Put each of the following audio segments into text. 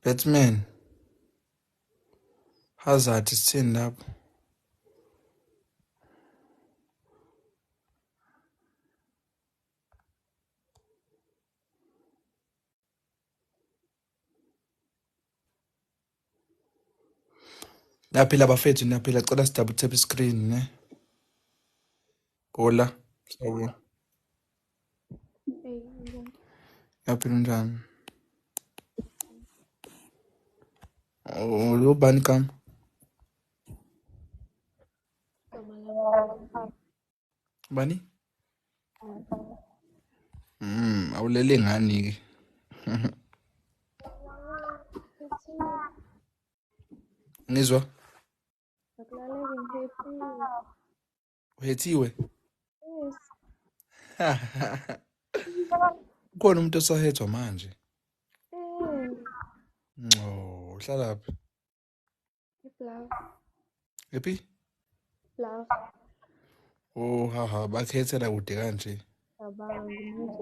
Batman. Hazard sithini lapho? Naphila bafethu, niyaphila. Cela si-double tap screen ne. Hola. Sawubona. Hey, njani? Yaphila, unjani? Oh, ubani igama? Igama lami. Ubani? Nathi. Awulele ngani ke? Ngiphethiwe. Ngizwa Akulaleki, ngiphethiwe. uhethiwe. Yes. Kukhona umuntu osahethwa manje. Eh, Oh, uhlalaphi? iBluff. Ephi? Bluff. Oh, haha, bakhethela kude kanje. Cabanga manje.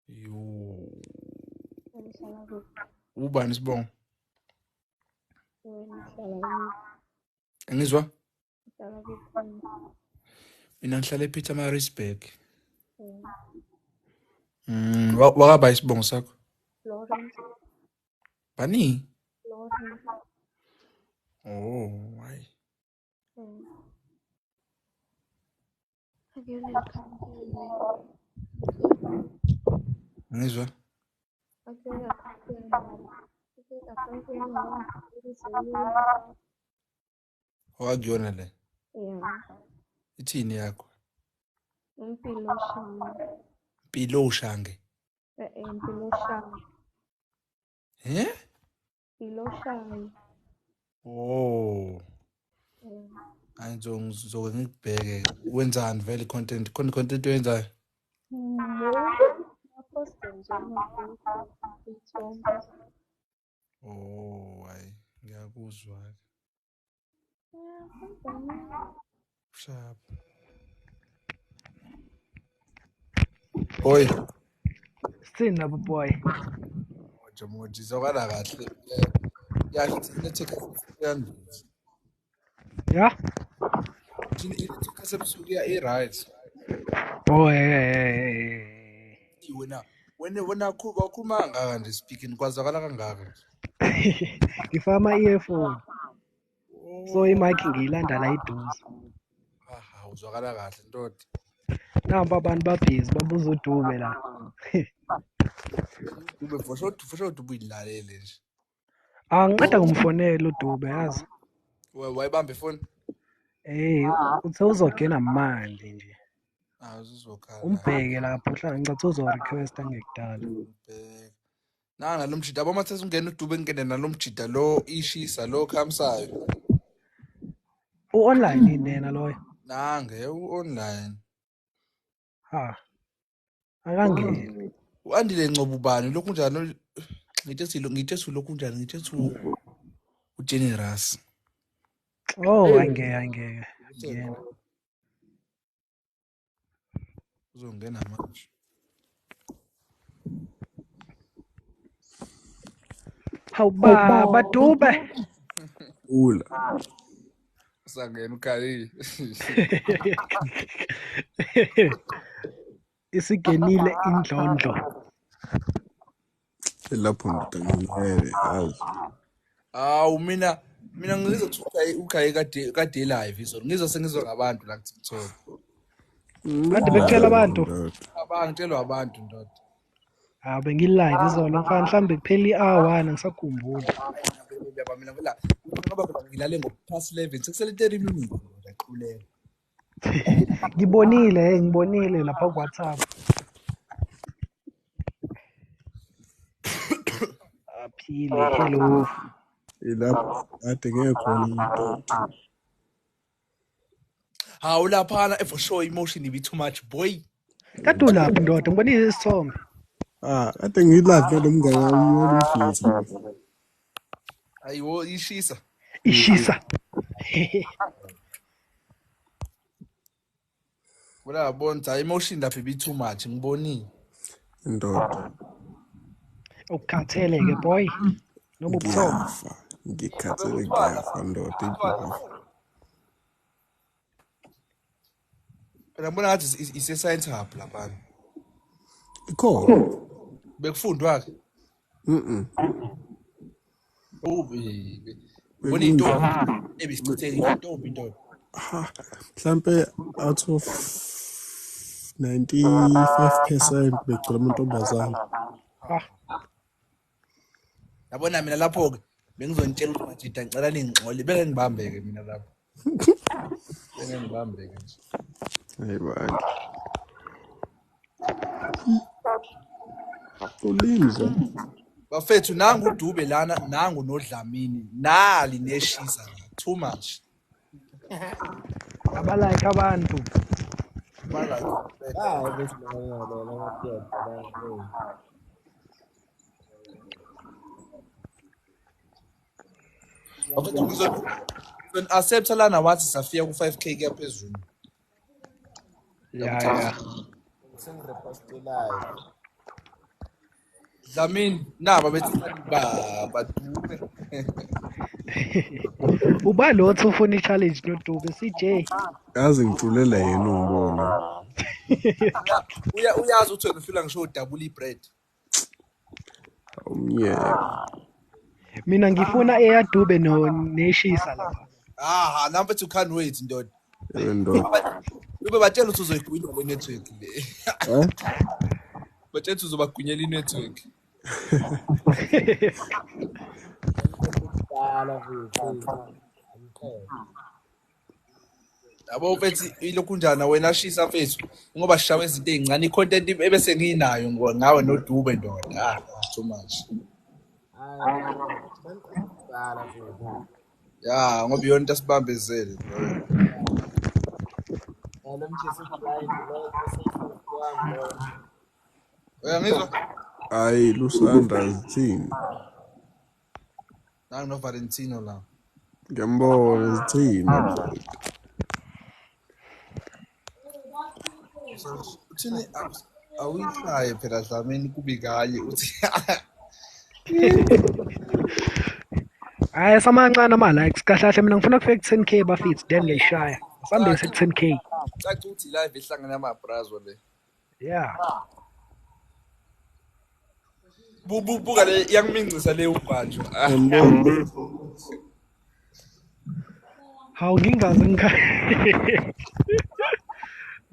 Yo. Ngihlala kuphi? Ubani sibongo? Wena uhlala kuphi? Ngizwa? Uhlala kuphi wena? Mina ngihlala ePietermaritzburg. Eh, Wakaba isibongo sakho? Lawrence. Bani? Lawrence. Oh, hayi. Eh. Akuyona i-company le. Ngizwa? Akuyona i-company. I-account yami ngizolula. Wakuyona le. Yeah. Ithini yakho? Impilo Shange. Mpilo Shange. Eh, Impilo Shange. Eh? Impilo Shange. Oh. Eh. Hayi, ngizoke ngikubheke. Wenzani vele content? Khona content oyenzayo? No, ngaphosta nje ama-video, iy'thombe. Oh, hayi, ngiyakuzwa. Yeah, kanjani? Sharp. Boy, Sithini lapho, boy? Moja moja, izwakala kahle. Ya, lethe 300. Ya? Ilethe sebusuku ya i-right. Oh, eh. Wena wakhuluma kangaka nje speaking, kwazwakala kangaka. Ngifaka ama-earphone. So i-mic ngiyilanda la eduze. Aha, uzwakala kahle ndoda. Nampa abantu babhizi babuza uDube la. Dube for sure Dube uyilalele nje. Ah, ngiqeda ngumfonela uDube, yazi. Wayibamba ifoni? Eh, uthe uzongena manje nje. Ah, uzokhala. Umbheke lapho hlala, ngicathi uzo-request angekudala. Ubheka. Nanga nalomjida yabo, mathe ungena uDube, ngene nalomjida lo ishisa lo khamsayo. U-online yini yena loyo? Nange u-online. Ha. Akangeni. U-Andile Ngcobo ubani lokhu njani? Ngithe lokhu njani? Ngithe uGenerous. Oh, angeke, angeke. Ngena. Uzongena manje. Hawu baba Dube. Ula. Usangena ukhalile. Isigenile indlondlo. Lapho ndoda, ngimele hayi. Hawu, mina ngizwe kuthiwa ukhaye kade live izolo. Ngizwa sengizwa ngabantu la ku-TikTok. Kade bekutshela abantu. Ndoda. Abangitshelwa abantu, ndoda. Ah, bengilive izolo mfana, mhlambe kuphela i-hour, ngisakhumbula. Yaba mina phela ngoba phela ngilale ngo past 11, sekusele 30 minutes ngaquleka. Ngibonile, hey, ngibonile lapha ku WhatsApp. Aphile, hello. Ilapho kade ngekhona ndoda. Hawu, laphana for sure emotion ibi too much, boy. Kade ulaphi ndoda? Ngibonile isithombe. Ah, kade ngilive nalo mngane wami olubhizi. Ayiwo, ishisa. Ishisa. Wala yabona ukuthi emotion lapha ibi too much, ngibonile. Ndoda. Ukukhathele ke, boy. Noma ubuthongo. Ngiyafa, ngikhathele Bekuthiwani? ngiyafa ndoda Bekuthiwani? ngiyafa. Phela ngibona ngathi ise-science hub laphana. Ikhona. Bekufundwa-ke. Mhm. Ubona intombi ebisichithekile intombi intombi. Ha, mhlampe out of 95% begcwele amantombazane. Ah, Yabona mina lapho-ke bengizonitshela ukuthi majida ngicela ningixole beke ngibambeke mina lapho. Beke ngibambeke nje. Hayi bandla. Ulimza. Bafethu nangu uDube lana nangu noDlamini nali neshisa la too much. Abalike abantu. Bala Hayi bese ngiyabona ngathi Bafethu ngizoni-accepta lana wathi safika ku-5K kuya phezulu. Ya ya. Sengirepostelayo. Dlamini naba bethi baba Dube. Uba lo othi ufuna i-challenge noDube CJ. Yazi ngiculela yena ungibona. Uyazi ukuthi wena ufila ngisho udabula ibread. Umyeke. Mina ngifuna eyaDube no neshisa lapha. Ah, nami mfethu can't wait ndoda. Yebo ndoda. Ube batshela ukuthi uzoyigwinya le network le. Eh? Batshela ukuthi uzobagwinyela i-network. Qala mfethu. Umqhele. Yabo mfethu ilokhu njana wena shisa mfethu ngoba sishawe izinto ey'ncane i-content ebese ngiyinayo ngawe noDube ndoda. Ah, too much. Hayi, qala mfethu. Ya, ngoba iyona into asibambezele. Lo mjisi blind lo wami lo. Uyangizwa? Hayi Lusanda zithini? Nangu noValentino la. Ngiyambona zithini ndoda. Uthini awuyishaye phela Dlamini kubi kanye uthi Hayi samancane ama likes kahle kahle mina ngifuna kufike ku-10K bafethu then ngiyayishaya. Sambe ku-10K. Caca ukuthi live ihlangene amabrazo le. Yeah. Buka le iyangiminxisa le ubhanjo. Ngiyambona. Hawu ngingaze ngikha.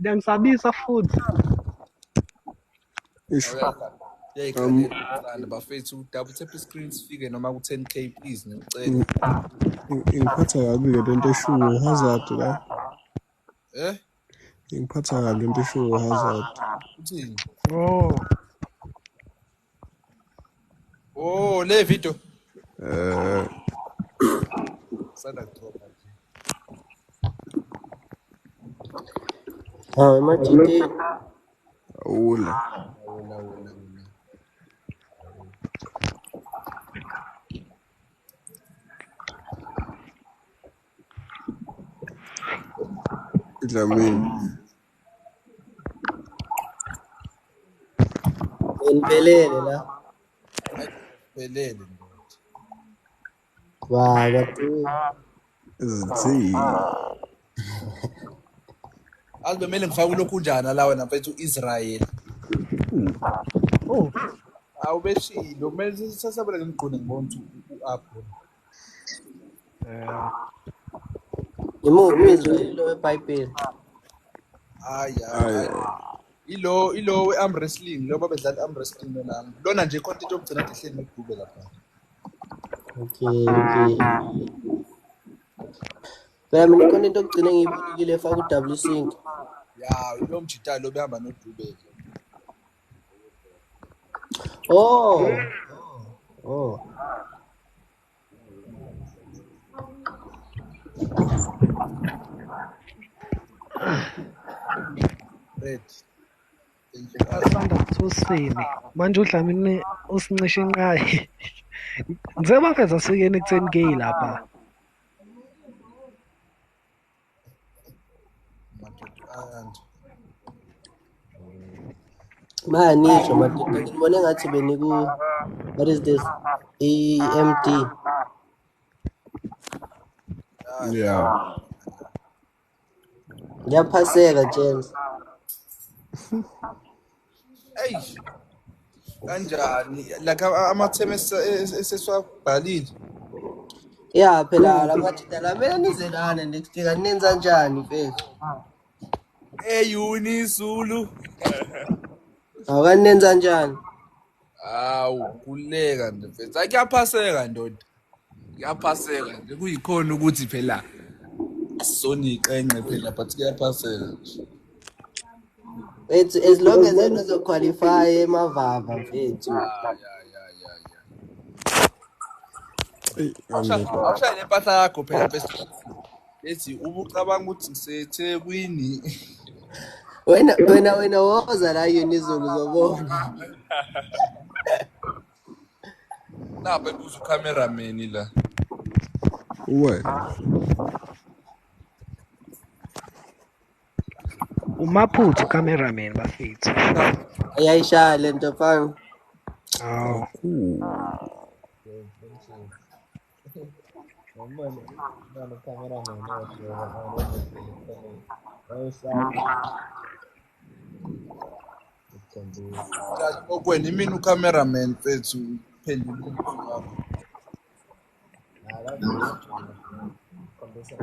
Ngiyangisabisa futhi. Ish. Yayikhalela bafethu double tap screen sifike noma ku 10K please ngicela. Ingiphatha kabi ke lento eshiwo Hazard la. Eh? Ingiphatha kabi lento eshiwo Hazard. Uthini? Oh. Oh, le video. Eh, Sanda kudropa nje. Hawu emajiteni. awula. Wona wona wona. Dlamini. Niphelele la. Phelele ndoda. Baba du. Zithini? Azi bemele ngifake lokhu njana la wena mfethu Israel. Oh. Awubeshilo kumele sasabela ngimgqone ngibona ukuthi u-up. Yeah. Imuphi uIsrael lo weBhayibheli? Hayi hayi. Ilo we-arm wrestling lo babedlala i-arm wrestling lona. Lona nje content yokugcina kade ihleli noDube lapha. Okay, okay. Phela mina ikhona into yokugcina engiyibonile efaka u-W Sync. Ya, lo mjita lo behamba noDube. Oh. Oh. Red. Thank you. Asanda kuthosini. Manje uDlamini usincishe inqayi. Ngizwe bafethu asikeni ku-10K lapha. Madoda ayanda. Mayanisho madoda, ngibone ngathi beniku, what is this? EMD. Yeah. Ngiyaphaseka James. Ey. Kanjani? Like amatheme esesiwabhalile. Ya phela lamajita la kumele nize lana next week, anenza njani mfethu? Eyuni Zulu. Akanenza njani? Awu, kuleka nje mfethu. Hayi, kuyaphaseka ndoda. Kuyaphaseka nje, kuyikhona ukuthi phela asizona iqenqe phela, but kuyaphaseka nje. Mfethu, as long as wena uzoqualify emavava mfethu. Ya ya ya ya ya. Eyi, angeke. Awushaye nempahla yakho phela mfethu. Ethi ubucabanga ukuthi ngiseThekwini. Wena wena wena woza la yini izulu uzobona. Lapha ebuza ucameraman la. Wena. Umaphuthu cameraman bafethu. Ayayishaya lento mfana. Awu. Kakhulu. Ngibona ngibona cameraman wayeshaya ukukhombisa. Okwena imini ucameraman mfethu, phendula umbuzo wakho. Khombisa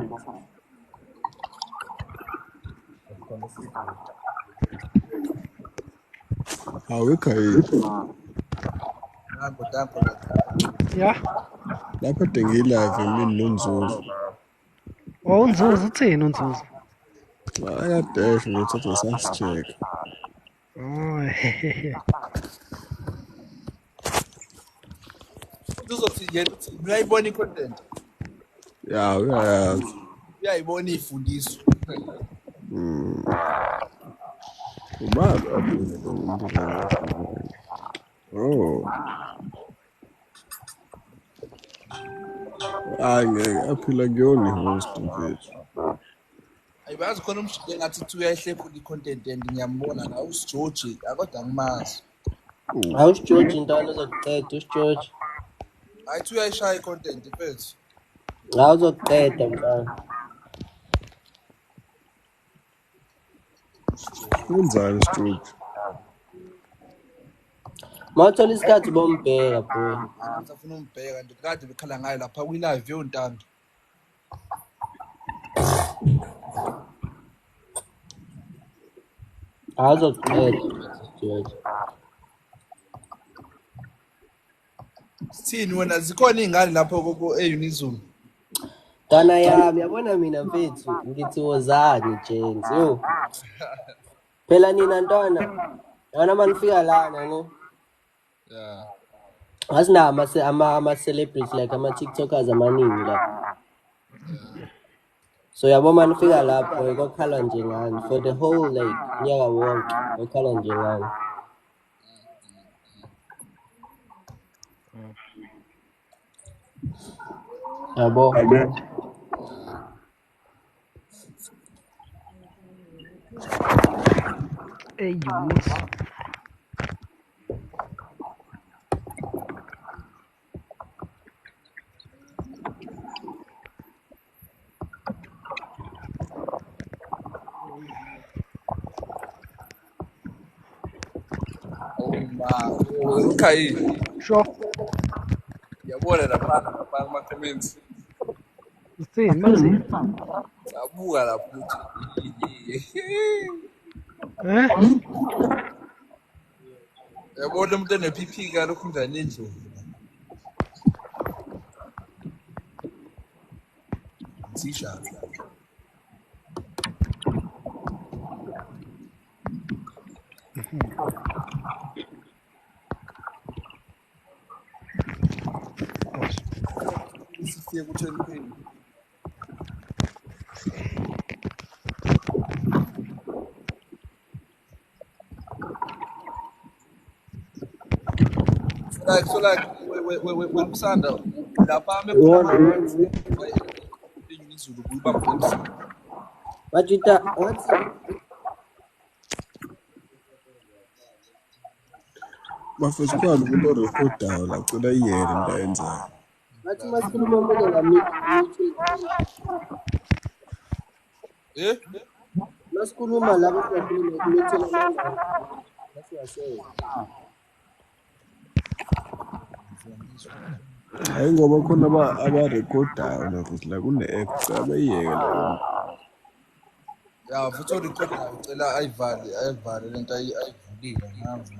ukukhombisa ividiyo. Hawu ekhayeni. Nango danko la. Ya. Lapha kade ngiyi-live emini noNzuzo. Oh, uNzuzo uthini uNzuzo? Akadesha ngithatha sasi-check. Oh. Uzothi yena uthi uyayibona i-content. Ya, uyayazi. Uyayibona ifundiso. Ubaba abuze lo mbuzo. Oh. Hayi ngeke aphila kuyona i-host mfethu. Ayibazi khona umshini engathi uthi uyayihlephula i-content and ngiyambona la usijoji kodwa angimazi. Hawu George intwana uzokuqeda uSgeorge. Hayi, uthi uyayishaya i-content mfethu. Hawu uzokuqeda mfana. Wenzani George? Mawuthola isikhathi bombheka boy. Ngisafuna umbheka nje, kade bekhala ngayo lapha kwi-live yontando. Hawu uzokuqeda George. Sithini wena, zikhona iy'ngane lapho e-Unizulu? Ntwana yami, yabona mina mfethu ngithi wozani gents. Yo. Phela nina ntwana, yabona manifika lana ne. Yeah. Asinawo ama celebrities like ama TikTokers amaningi lapha. So yabo manifika lapho kokhala nje ngani for the whole like nyaka wonke kokhala nje ngani. Yabo. Eyuso. Oh ma, okay. Sure. Yabona lapha lapha kuma-comments. Uthini bathini? Sabuka lapho ukuthi Eh? Yabona umuntu ene-PP kalokhu njani endlovu. Thisha. Sifike ku-10K. Like so like when usanda lapha Wona. izulu kuyibamba emsini. Majita, what? Bafethu khona umuntu orekhodayo la cela iyeke into ayenzayo. Bathi masikhuluma kumele ngamute. Eh? Masikhuluma labo siyakhuluma kumute la. Hayi ngoba khona abarekhodayo la futhi la kune-app cela bayiyeke leyo nto. Ya futhi orekhodayo ucela ayivale lento ayivulile ngazi.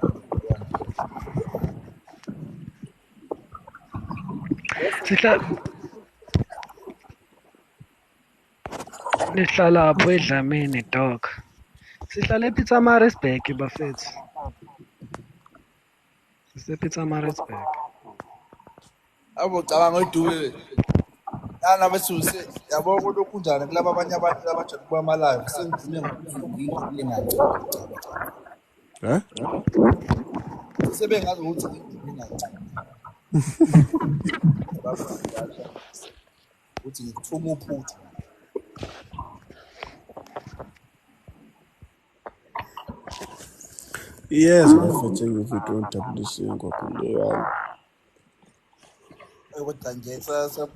Nihlala lapho eDlamini dog. Sihlala ePietermaritzburg bafethu. SisePietermaritzburg. Abo cabanga uDube. Lana bethuse yabo kulokhu kunjani kulaba abanye abantu abajwayele ukuba ama-live sengigcine ngokuthi ngingacabanga. Eh? Sebengazi ukuthi ngingacabanga. Ukuthi ngithuma uphuthu. Iyeza bafethu engividiyo ngijabulisa ngokhululekani. Kodwa nje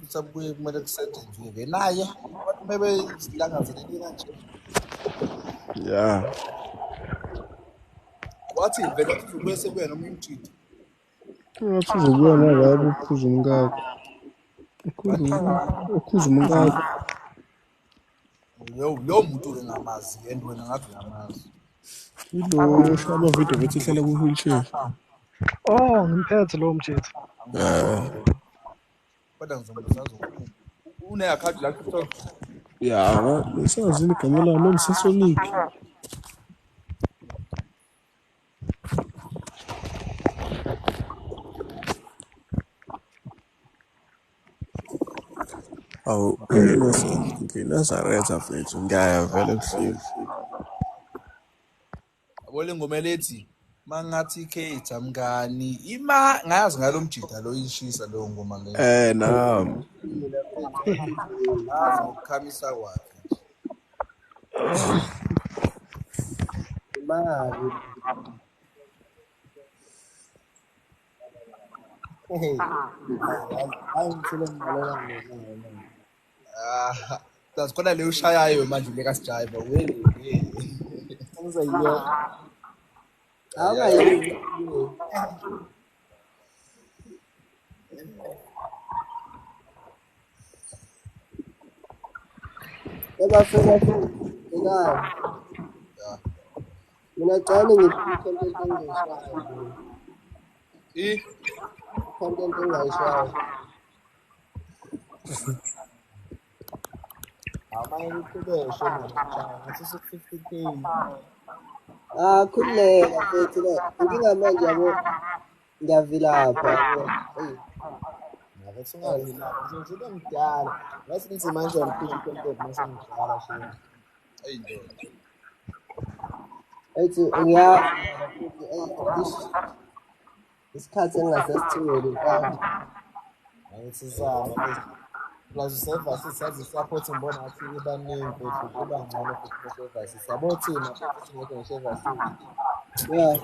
sabuye kumele kusetshenzwe naye abantu bebezilangazelele kanje. Ya. Wathi vele uzobuye sekuya noma umjidi. Ngathi uzobuya nalabo ukhuza umkakho. Ukhuza umkakho. Lo muntu ke ngamazi and wena ngathi uyamazi. Ilo oshaya amavidiyo bethi ihlala ku-wheelchair. Oh, ngimphethe lo mjidi. Kodwa ngizombuza une-akhawunti la TikTok. Ya, lesazini igama lalo noma sesonic. Awu, ngiNazaretha mfethu, ngiyaya vele ebuhleni. Yabo le ngoma lethi mangathi khetha mngani ima ngayazi ngalo mjida lo ishisa leyo ngoma leyo. Eh nami. Ngazi ngokukhamisa kwakhe. Imali. Hey, hayi ngithule ngilalela mina. Ah, that's khona leyo ushayayo manje le kaSijayiva. We. Ngizoyiyeka. Awungayeki. Ebafuna ekhaya. Mina cani ngithi content engayishayo. I Content engayishayo. Amanye kuqhubeshe mina ngathi su-50K. Ah, khululeka mfethu le. Inkinga manje yabo ngiyavilapha yabo. Eyi. Ngabe ungavilapha nje ube mdala. Ngathi ngithi manje ngiphila i-content mase ngidlala shame. Eyi ndoda. Ethi ngiya isikhathi engingasesitholi mfana. Angithi zama plus usevasi sazi support ngibona ngathi ibaningi mfethu kuba ngcono futhi besevasi. Siyabo thina futhi singekho ngisho evasi. Yeah.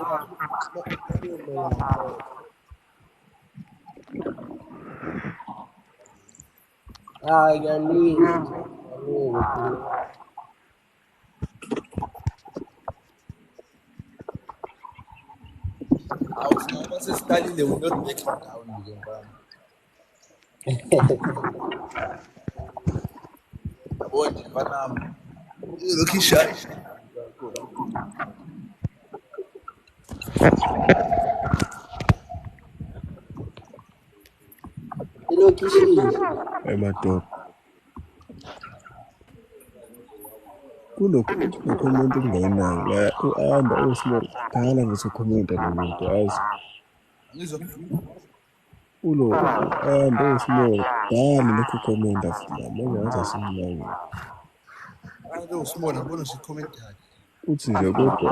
Hayi ngiyanika nje. Ngiyanika. Awu sinoma sesiqalile we not backing down nje mfana. Yabo nje mfana ilokhu ishaya. Ilokhu ishisha. Hey madoda. Kuno-comment engingayenaki la u-Ayanda uSmall kudala ngizokhomenta lo muntu yazi. Angizwa. Ulo u-Ayanda uSmall kudala lokhu ukhomenta futhi la manje ngathi asimnaki. Ayanda uSmall ngibona nje i-comment yakhe. Uthi nje kodwa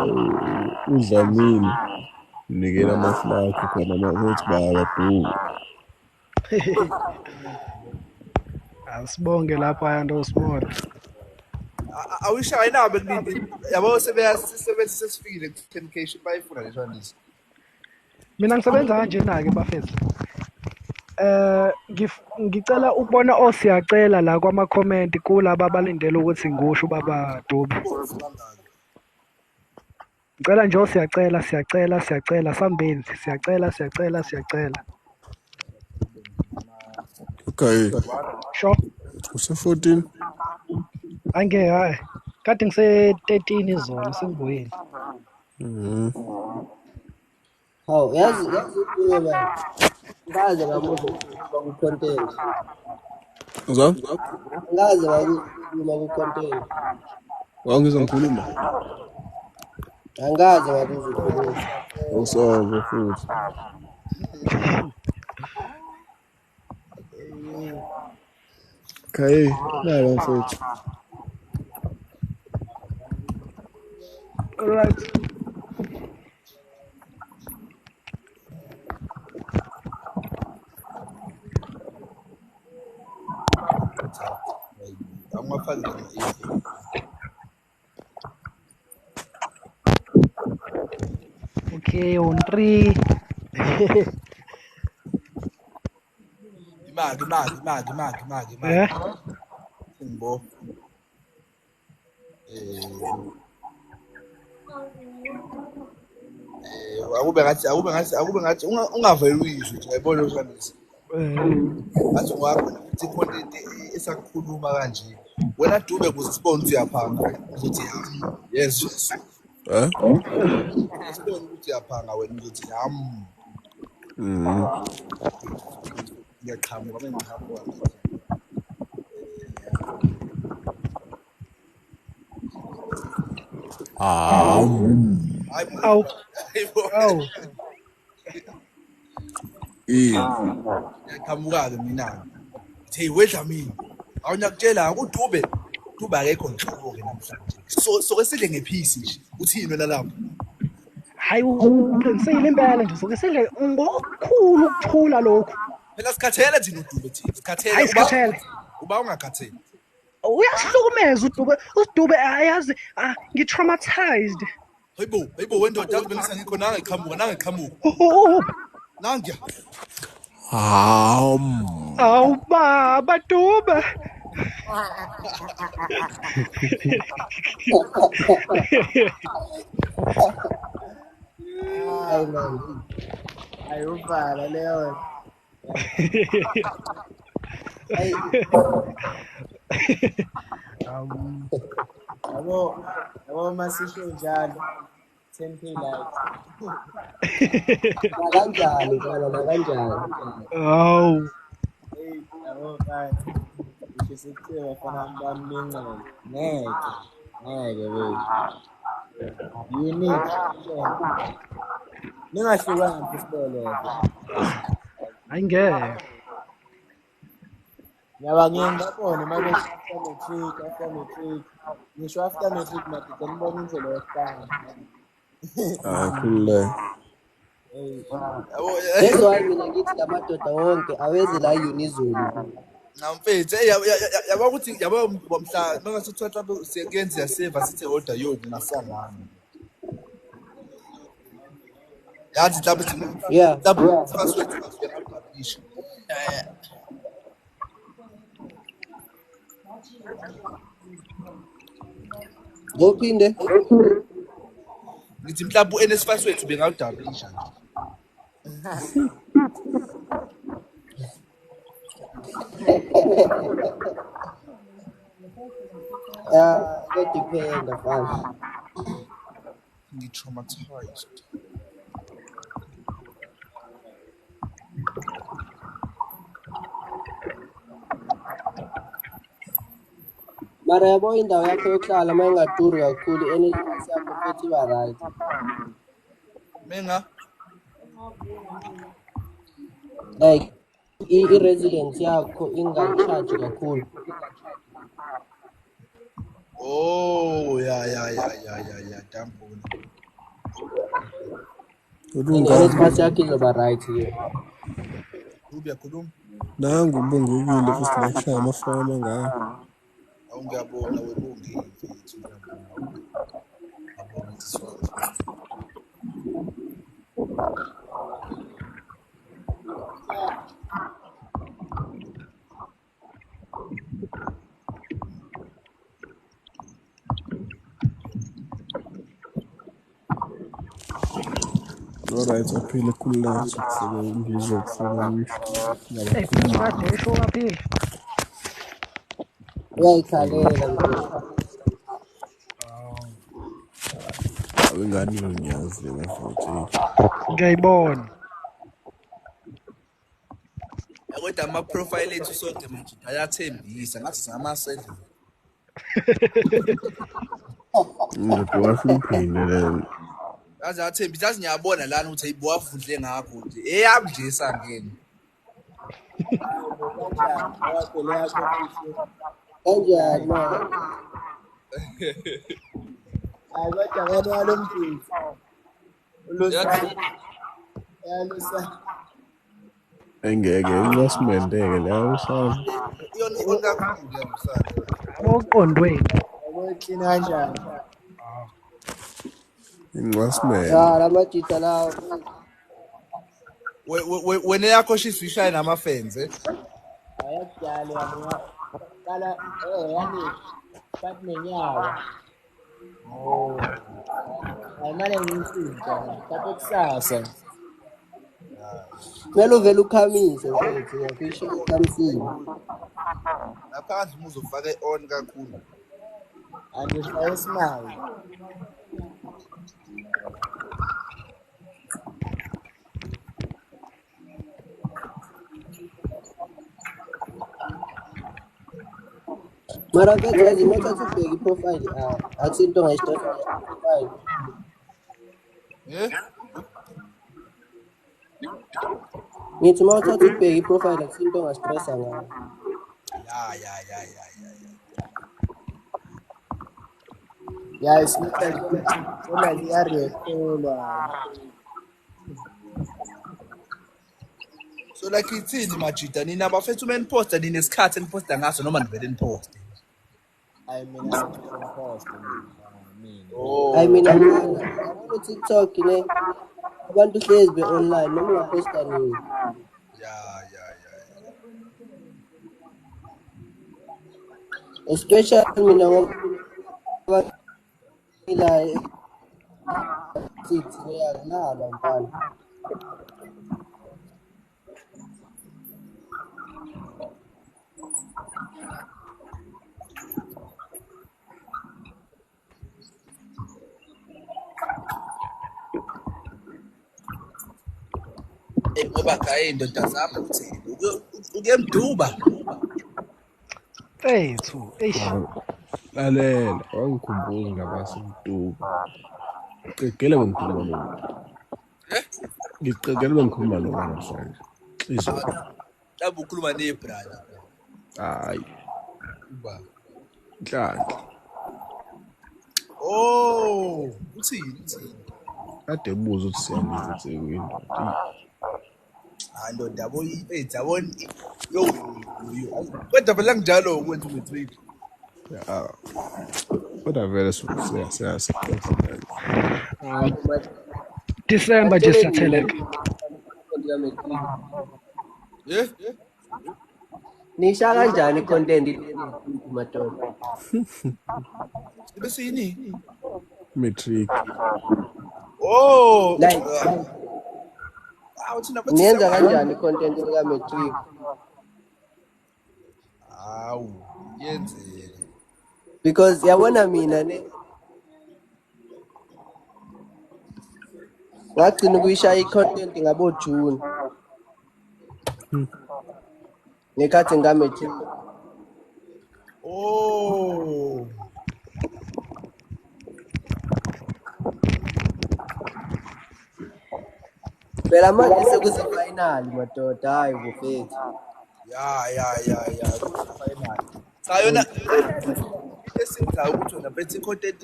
uDlamini unikela ama-flag khona ukuthi bayabaduka. Asibonge lapho Ayanda uSmall. Awishayi nabo bekulindi yabo sebeya sebethi sesifikile ku-10K bayifuna le shwandisi. Mina ngisebenza kanjena-ke bafethu. Ngicela ukubona osiyacela la kwama-comment kulaba abalindele ukuthi ngusho ubaba Dube. Ngicela nje osiyacela, siyacela, siyacela, sambeni, siyacela, siyacela, siyacela. Okay. Sure. Use-14? Angeke hayi. Kade ngise-13 izolo sengibuyile. Mhm. Hawu, yazi yazi uDube baba. Ngaze ngamuzwa ukhuluma ku-content. Uzwa? Ngaze ngakukhuluma ku-content. Wangizwa ngikhuluma? Angikaze ngakuzwa ukhuluma. Awusoze futhi. Okay, naba mfethu. All right. Angwafaki nama-earphone. Okay, on 3. Imaki, imaki, imaki, imaki, imaki, Eh? imaki. Ngibo. Akube ngathi akube ngathi akube ngathi ungaveli uyizwe nje uyayibona usandisa. Ngathi ungakhona futhi i-content esakukhuluma kanje. Wena Dube kuze sibone ukuthi uyaphanga uzothi yam. Yes. Eh? Sibone ukuthi uyaphanga wena uzothi yam. Mhm. Ngiyaqhamuka mengiqhamuka. Hayi bo. Awu, Hayi bo. awu. Ini. Ngiyaqhamuka-ke mina. Hey wedlamini. Awunakutshela uDube. Dube akekho nhlobo-ke namhlanje. So soke sidle ngephisi nje. Uthini wena lapho? Hayi uqinisile impela nje soke sidle ngokukhulu ukuthula lokhu. Phela sikhathele thina uDube thina. Sikhathele Hayi uba sikhathele. uba ungakhathele. Uyasihlukumeza uDube. UDube ayazi ngi-traumatized. Hayibo, hayibo wendoda yazi bengisangekho nangeqhamuka nangeqhamuka. Oh, Nangiya. Ham. awu baba Dube. Hayi man. Hayi uvala leyo. Hayi Yabo, yabo masisho njalo. 10k likes. nakanjani mfana nakanjani. Awu. Hey, yabo mfana. Ngisho sekuthiwa bafana bami benqele. Ngeke. Ngeke wethu. Unique. Ningahlukani futhi lelo. Hayi ngeke. Ngiyaba ngiye ngibabone uma bethi after matric, after matric. Ngisho after matric madoda nibone indlela yokuqala. Hayi khululeka. Hey, Yabo That's why mina ngithi la madoda wonke aweze la Unizulu. Na mfethu, hey yabo ukuthi yabo mhla mangase kuthiwa mhlawumbe siyakuyenzeka seva sithe order yo ngingasangani. Yazi mhlawumbe Yeah. mhlawumbe password uyaqaphisha. Ngophinde. Ngithi mhlawumbe uNSFAS wethu bengawudabisha nje. Ah, kuyadiphenda mfana. Ngi-traumatized. Mara yabo indawo yakho yokuhlala uma ingaduri kakhulu i-NSFAS yakho futhi iba right. Menga Like i-residence yakho inga-charge kakhulu. Oh ya ya ya ya ya ya dambona. And Ulunga. i-NSFAS yakho izoba right ke. Dube yakhuluma. Nangu ubungukile futhi la kushaya amafoni amangaka. Awu ngiyabona webongi mfethu ngiyabonga. Ngiyabonga siswami. Alright, aphile khululeka sokufika ngizokufuna ngisho Hey, ngiyabakhuluma. kade esho kaphila. Uyayikhalela mfethu. Awengane ngiyazi lena futhi. Ngiyayibona. Kodwa ama-profile ethu sonke manje ayathembisa ngathi singamasendlela. Ndoda washo uphinde lena. Yazi athembisa, yazi ngiyabona lana ukuthi hayi wavundle ngakho nje. Eyami nje esangene. Kanjani? Wakho le yakho ihle. Kanjani manje? Hayi kodwa ngane yalo mfethu. Yathi Ulusana, yalusana. Engeke incwasimende-ke leyo usana. iyona ikona kakhulu le msana. Aboqondwe. Yabo clean kanjani? Incwasimende. Ya lamajita lawa. Wena yakho shisa uyishaye nama-fans eh? Ayakudala yami qala yani bathi nenyaka. Oh. Ayimane ngiyishintsha mhlawumbe kusasa. Kumele uvele ukhamise mfethu, ngiyakuyisho ukhamisile. Ngaphandle uma uzofaka i-on kakhulu. Angifake smile. Mara mfethu yazi uma uthatha ubheka i-profile ah, akusinto ongayisithatha nje i-profile. Eh? Ngithi uma uthatha ubheka i-profile akusinto ongastressa ngayo. Ya ya ya ya ya ya. Ya it's not like like iyarekholwa. So like ithini majida nina bafethu uma niposta ninesikhathi eniposta ngaso noma nivele niposte. Hayi mina sengipost mina. Hayi Oh. mina mfana, yabona u-TikTok ne abantu hlezi be-online noma ungaposta nini. Ya ya ya ya. Especially mina ngoba ngila sithi ngiyadlala mfana. Eh ngoba gaye indoda zami uthini? Uke mduba. Mfethu, eish. Lalela, wangikhumbuza indaba yasemtuba. Qegele bengikhuluma nomuntu. Eh? Ngiqegele bengikhuluma noma namhlanje. Izolo. Mhlawumbe ukhuluma nebrother. Hayi, Uba. Nhlanhla. Oh, uthini uthini? Kade ebuza ukuthi siyanini eThekwini. Ndoda. Hayi ndoda yabo eh yabo yo yo. Kodwa phela kunjalo ukwenza umatric. Ya. Kodwa vele siya siya siya. Hayi December nje batsheleni siyatheleka. mina Eh? Nisha kanjani i-content le madoda? Sibe siyini? Matric. Oh, Like awu thina bathi niyenza siyabona. kanjani i-content ka matric? Hawu, yenzeka. Because yabona mina ne ngagcina ukuyishaya i-content ngabo June ngekhathi ngika-matric. Oh. Phela manje sekuse-final madoda, hayi bufethu. Ya ya ya ya, final. Cha yona esenzayo ukuthi wena bethi content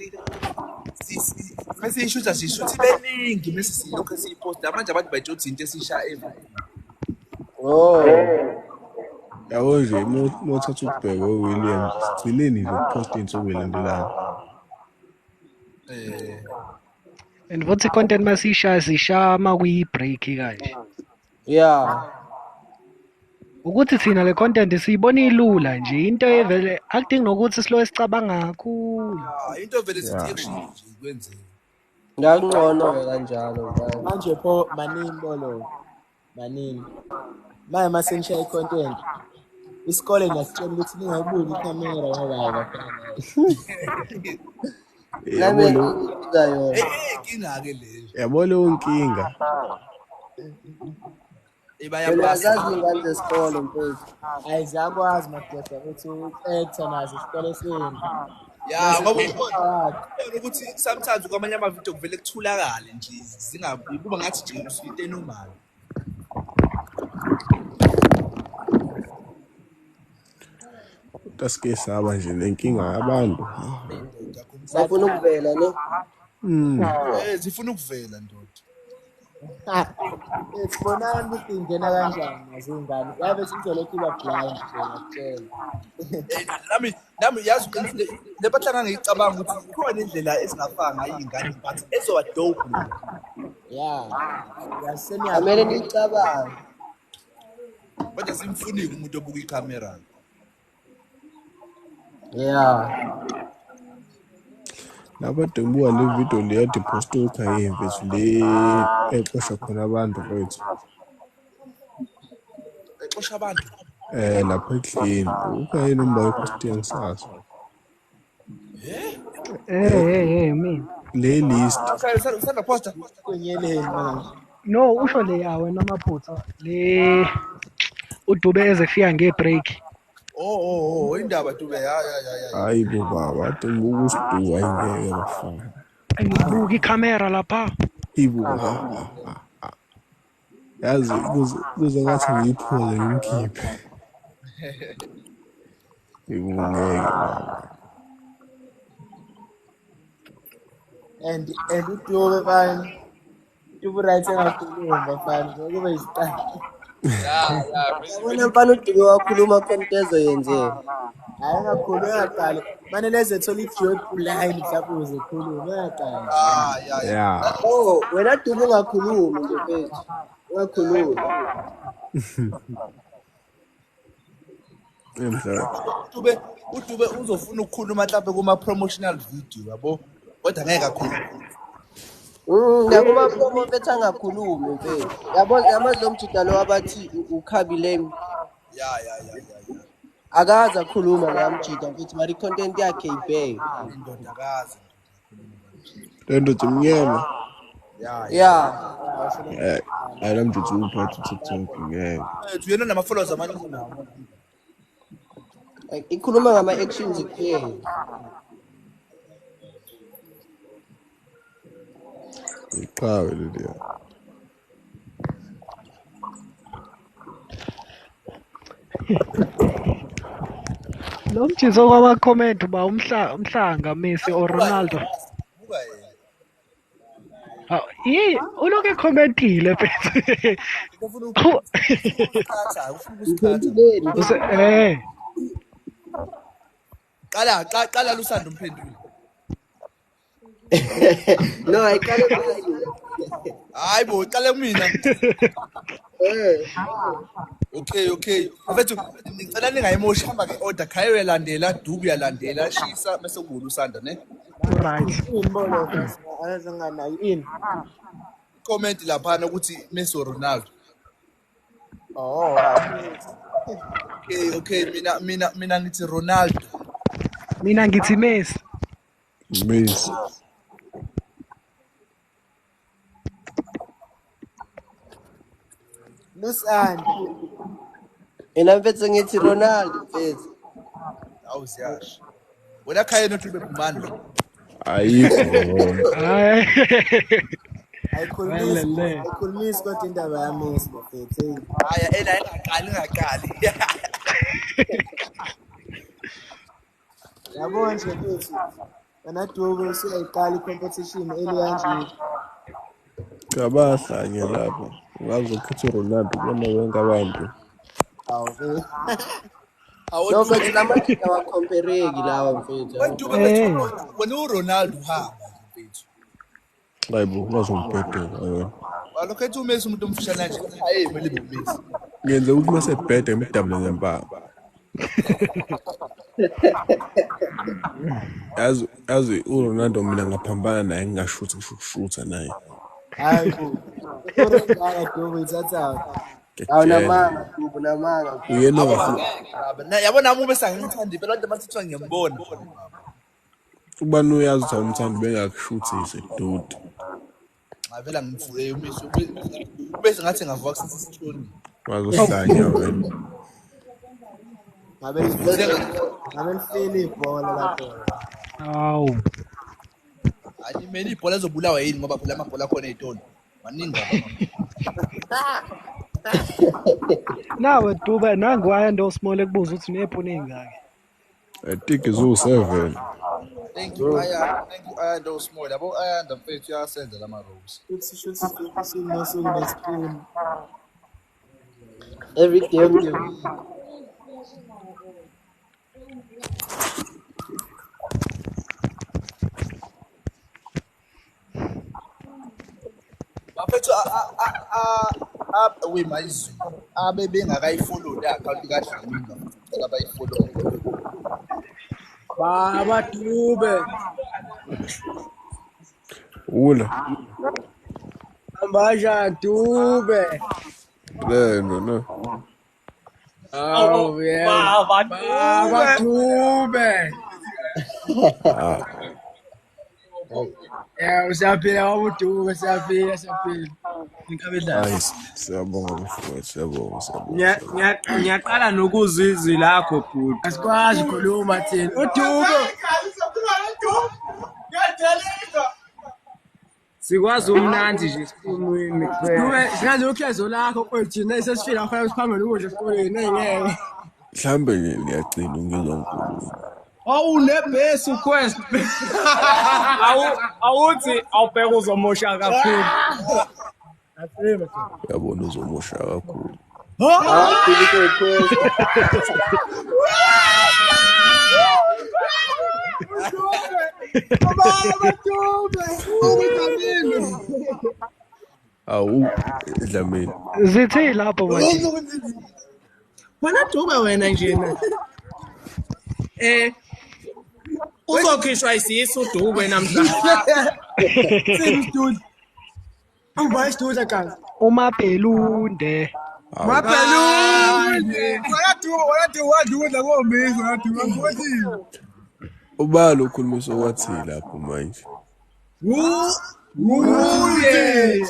mesiyishutha siyishutha ibe ningi mese silokhu esiyiposta manje abantu bayitsho ukuthi into esisha every. Oh. Yabo nje uma uthatha ukubheka uWilliams sigcineni nje ukuphosta iy'nsuku ey'landelana. Eh. And futhi content masiyishaya siyishaya uma kuyi-break kanje. Yeah. Ukuthi thina le content siyibona ilula nje into evele akudingi nokuthi siloke sicabanga kakhulu. Ya, into vele sithi Ya. action nje kwenzeka. Ngakungcono-ke kanjalo mfana. Manje pho manini bolo. Manini. Manje mase nishaya i-content. Isikole niyasitshela ukuthi ningayibuki ikhamera ngoba hayi bafana. Yabo Nami lo ngibuza yona. Eh, inkinga-ke leyo. yabo leyo nkinga. Eh, Phela bayapasa. uyazazi iy'ngane zesikole mfethu. Hayi ziyakwazi madoda ukuthi u-actor nazo isikole senu. Ya, Mase ngoba ubona wakhe. ubona ukuthi sometimes kwamanye amavidiyo kuvele kuthulakale nje zingabi kuba ngathi nje into enormal. Kodwa sike saba nje nenkinga yabantu. Ndoda khona Bafuna ukuvela ne? Mm. eh zifuna ukuvela ndoda. Sibonani ukuthi ingena kanjani nazo iy'ngane. Yabe sizolokhu iba blind nje ngiyakutshela. Eh, nami yazi uqinisile le mpahla ngangiyicabanga ukuthi ikhona indlela ezingafaka ngayo iy'ngane but ezoba dope ndoda. Yeah. Amele Yaseniyakhula. niyicabange. Kodwa simfunike umuntu obuka ikhamera. Yeah. Lapho kade ngibuka le video le yade iphoste uKhaye mfethu le exosha khona abantu mfethu. Exosha abantu. Eh lapho ekudleni uKhaye noma iphoste ngisazi. Eh? Hey hey hey mina. Le list Okay, usanda posta. Kwenyeleni manje. No, usho le ya wena maphutha. Le uDube ezefika ngebreak. Oh, indaba Dube ya ya ya ya. hayi bo baba kade ngibuka uSidu hayi ngeke bafana. Ngibuka ikhamera lapha. Ibo ha ha ha. Yazi kuze ngathi ngiyiphuze ngimkhiphe. Ibo ngeke baba. And uDube fana. Dube right engakhulumi bafana. Kube isitayela. Ya, ya, Yabona mfana uDube wakhuluma khona into ezoyenzeka. Hayi engakhulumi engaqali. Mane leze ethola i-job line mhlawumbe ukuze ekhulume engaqali. Ah, ya ya. Yeah. Oh, wena Dube ungakhulumi nje mfethu. Ungakhulumi. Emhlaba. uDube uzofuna ukukhuluma mhlawumbe kuma promotional video yabo. Kodwa ngeke akhulume. Nakuma promo mfethu angakhulumi mfethu. Yabo yamazi lo mjida lo abathi uKhabi Lame. Ya ya ya ya ya. Akaze akhuluma loya mjida mfethu mara i-content yakhe ibheke. Indodakazi ndoda akhuluma kanje. Le ndoda imnyama. Ya ya. Yeah. Eh, hayi la mjuthu uphatha uTikTok ngeke. Ethu yena nama followers amaningi nawo. Ikhuluma ngama-actions kuphela. Iqhawe leliya. Lo mjizo kwama comment uba umhlanga Messi or Buka yena. Ronaldo. Buka yena. Hawu, yi ulokhu ekhomentile mfethu. Ufuna ukusikhatha, ufuna ukusikhatha. Mphenduleni. Use eh Qala qala lusanda umphendule. No, ayiqale kuye. Hayi bo, qale kumina. Eh. Okay, okay. Mfethu ngicela ningayimoshi hamba ke order Khaye uyalandela, Dube uyalandela, Shisa bese kuba uLusanda ne. right. Ini bolo first. Akaze nganayo ini. Comment laphana ukuthi Messi or Ronaldo. Oh, hayi. Okay, okay, mina ngithi Ronaldo. Mina ngithi Messi. Messi. Lusanda. Mina mfethu ngithi Ronaldo mfethu. Awu ziyasho. Wena Khaye noDube phumani. Ayikho yona. Hayi. Ayikhulumisi, Welele. ayikhulumisi kodwa indaba yaMessi bafethu. Hey. Haya ena ingaqali ingaqali. Yabo nje mfethu. Wena Dube usuyayiqala i-competition early kanje. Kabahlanye lapho. Ungazokhetha uRonaldo kubona bonke abantu. Awu mfethu. Awu No Dube, mfethu lamajida awakhompereki lawa mfethu. wena Dube mfethu Eh. wena uRonaldo uhamba mfethu. Hayi bo, ungazongibhedela wena. Walokhetha uMessi umuntu omfushane nje. Hayi kumele ube uMessi. Ngenze ukuthi mase ebheda ngimdabule ngempama. Yazi uRonaldo mina ngaphambana naye ngingashuthi ngisho ukushutha naye. Hayi bo. Ngaka Dube ithatha. Awunamanga Dube, unamanga. Uyena yabo nami ube sangimthandi phela kodwa mase ngiyambona. Ubani uyazi ukuthi awumthandi bengakushuthise dude. Ngavela ngimfule umiso bese ngathi ngavuka kusasa sithoni. Wazohlanya wena. Ngabe lifile ibhola lapho. Awu. Alimele ibhola ezobulawa yini ngoba phela amabhola akhona ezitolo. Maningi. Nawe Dube nangu Ayanda Small ekubuza ukuthi unephone ezingaki. I think it's all 7. Thank you Ayanda, thank you Ayanda Small. Yabo Ayanda mfethu uyasenza lama rose. Uthi usuku nespoon. Every game. Bafethu we mayizulu abe bengakayifollow le account kaDlamini ngicela bayifollow. Baba Dube. Ula. Ambasha Dube. Lendo no. Oh yeah. Baba Dube. Ah. Yeah, usiyaphila baba Dube, siyaphila. Ngikabedla. Siyabonga mfowethu, siyabonga. Ngiyaqala nokuzwa izwi lakho bhuti. Asikwazi ukukhuluma thina. uDube. Sikwazi umnandi nje esikhulumweni kuphela. Dube, singaze ukhezo lakho kwethu sesifika khona siphambene ukudla esikoleni engeke. Mhlambe nje ngiyagcina ungizwa ngikhuluma. Awunebhesi uQuest. Awuthi awubheka uzomosha kakhulu. Uyabona uzomosha kakhulu. Baba Dube, uDlamini. Awu Dlamini. Zithi lapho manje. Wena Dube wena nje na. Uzokhishwa isisu Dube namhlanje. Sini Angibhayi isiduda kazi. Umabhelunde. Mabhelunde. Wena Dube wadla komisa wena Dube ngikhothile. Ubalo ukhulumisa wathi lapho manje. Uye.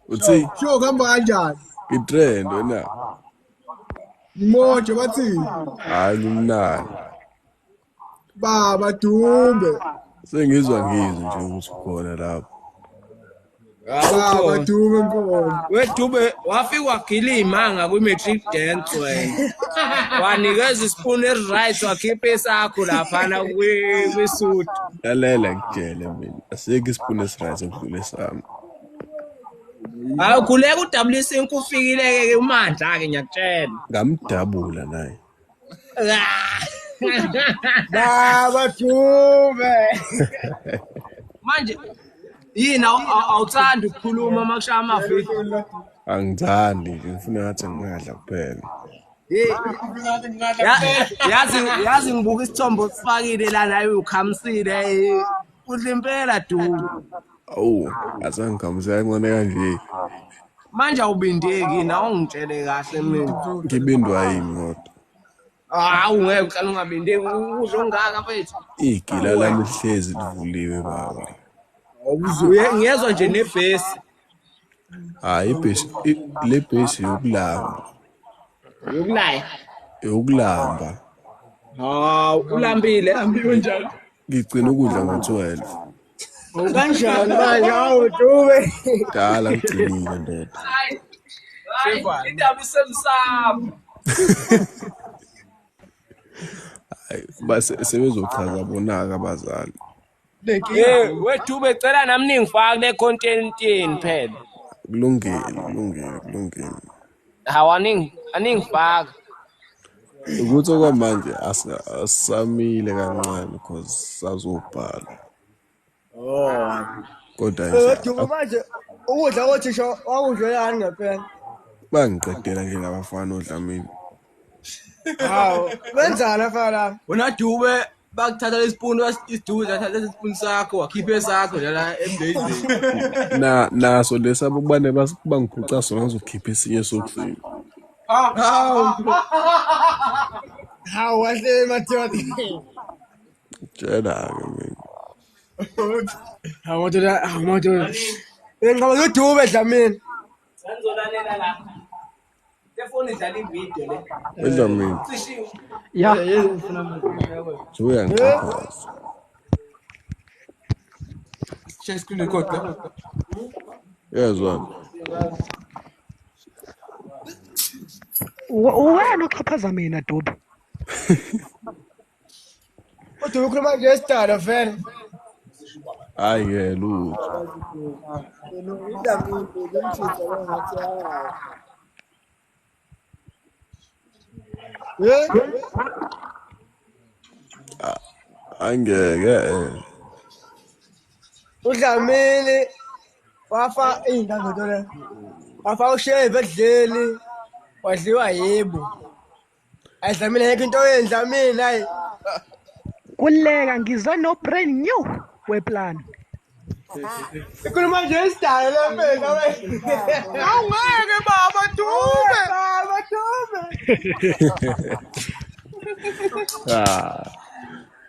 Uthi. Sho kuhamba kanjani? Itrend wena. Mojo bathi. Hayi ngimnandi. Baba Dube. Sengizwa ngizwe nje ukuthi ukhona lapho. Baba Dube nkomo. We Dube wafika wagila imanga kwi-matric dance wena. Wanikeza ispoon eright wakhipha esakho laphana kwisuit. Lalela ngitshele mina. Asikho ispoon esiright okudlula sami. Hayi khuleka uWC ufikile ke uMandla ke ngiyakutshela. Ngamdabula naye. Baba Dube. Manje yini awuthandi ukukhuluma makushaya amavidiyo? Angithandi nje ngifuna ngathi ngingadla kuphela. Yazi ngibuka isithombe osifakile lana ukhamisile udla impela Dube. Awu azange ngikhamise kancane kanje. Manje awubindeki nawe ungitshele kahle mina. Ngibindwa yini kodwa? Hawu ngeke uhlale ungabindeki udla ongaka mfethu. Igila lami lihlezi livuliwe baba. Ngiyezwa nje nebhesi. Hayi ibhesi le bhesi yokulamba. Yokulaya. Yokulamba. Hawu ulambile njalo. Ngigcina ukudla ngo-12. Kanjani manje hawu Dube? Dala ngigcinile ndoda. Hayi. Indaba isemsamo. Hayi base sebezochaza bonaka abazali. We Dube cela nami ningifake le content yeni phela. Kulungile. Hawu aningifaka. Ukuthi okwamanje asamile kancane because sazobhala. Oh. Kodwa nje Dube manje ukudla kothisha wakudlelani ngempela? Bangiqedela nje labafana oDlamini. Hawu, wenzani afana? Wena Dube bakuthatha lesipuni isiduze thatha lesipuni sakho wakhipha esakho nje la emndeni. Na naso lesabo kubane bangiphuca sona ngizokhipha esinye esokisini. Hawu. Hawu, wahle madoda. Tshela-ke mina. Hawu madoda, hawu madoda. Ngicabanga uDube Dlamini. Sanizolalela la. Lefoni idlala ivideo le. WeDlamini. Cishiwe. Ya. Nje uyangixhaphaza. Share screen record la. Yezwa. Wena uxhaphaza mina Dube. uDube ukhuluma nje esidalo vele. Hayi ke lutho. UDlamini lomjita lo ngathi hayi. Eh? Angeke. uDlamini wafa iy'ngango le. Wafa usheve edleni wadliwa yebo. Ayi Dlamini ayikho into oyenza Dlamini hayi. Kuleka ngize no brand new weplan. Ikhuluma nje isidalo le mfethu abe. Awungeke baba Dube. Baba Dube. Ah.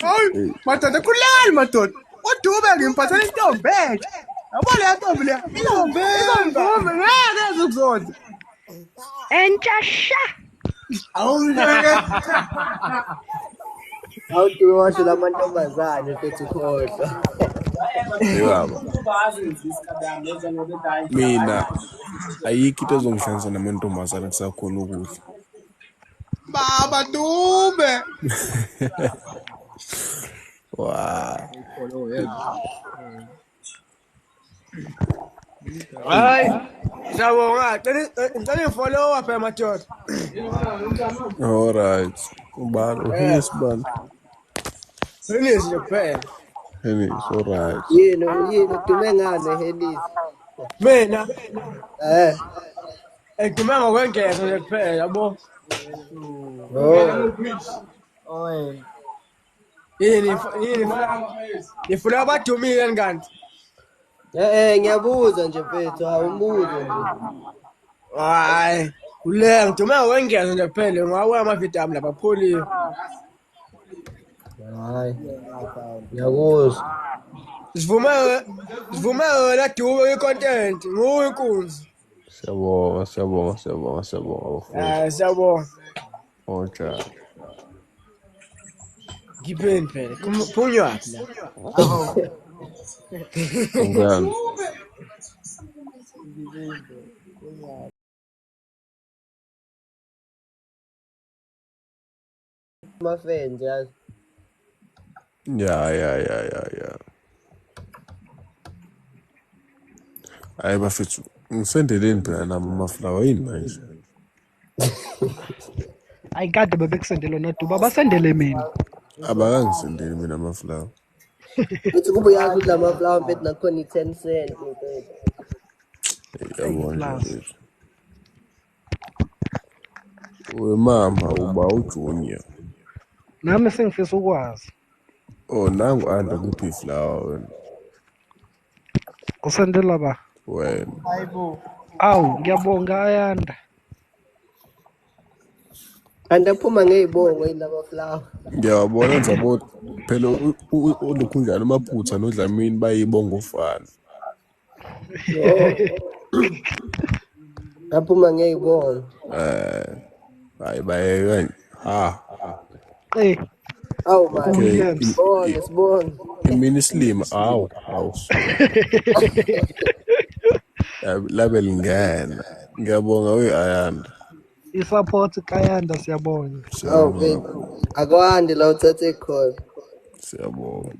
Hayi madoda khulani madoda. uDube ngimphathela intombi entsha. Yabo le ntombi le. Intombi ngeke ezukuzonda. Entsha sha. Awungeke. Hawu Dube washo lamantombazane mfethu khohlwa. Yebo. Mina ayikho into ezongihlanganisa namantombazane kusakhona ukudla. Baba Dube. Wa. Hayi. Siyabonga. Ngicela ngifollow up madoda. All right. Ubani uHennis bani? Hennis nje kuphela. Hennis, all right. Yini yini udume ngani Hennis? Mina Eh. ngidume ngokwengeza nje kuphela yabo. Oh. Oy. Yini yini nifuna abadumile kanti? Eh ngiyabuza nje mfethu, awumbuzo nje. Hayi, kule ngidume ngokwengeza nje kuphela ngawe amavidiyo ami lapha apholile. Hayi. Ngiyakuzwa. Sivume sivume wena Dube kwi-content, nguwe inkunzi. Siyabonga, siyabonga, siyabonga, siyabonga bafowethu. Hayi siyabonga. Oja. Ngipheni phela. Phunywaphi la? Ngani? Ama-fans yazi. Ya ya ya ya ya. Hayi bafethu, ngisendeleni phela nami amaflawa yini manje? Ayi kade bebekusendele noDube abasendele mina. Abakangisendeli mina amaflawa. Futhi kube uyazi ukuthi lama-flower mfethu nakhona i-10 cent mfethu. Yabona nje Flowers. mfethu. Wemama uba uJunior. Nami sengifisa ukwazi. Oh nangu anda kuphi iflawa wena. Usendela ba? Wena. Hayibo. Awu ngiyabonga Ayanda. Kanti aphuma ngey'bongo yini lama-flower? Ngiyawabona nzabo phela uLukhunjana uMaphutha noDlamini bayibonga ofana. Oh. Aphuma ngey'bongo. Eh hayi bayeka nje. Ha. Eh, Awu man. Okay. Williams. Sibonge sibonge. Imini isilima awu awu. Labe lingena. Ngiyabonga we Ayanda. I-support kaYanda siyabonga. Awu Siyabonga mfethu. kakhulu. Akwande la uthathe khona. Siyabonga.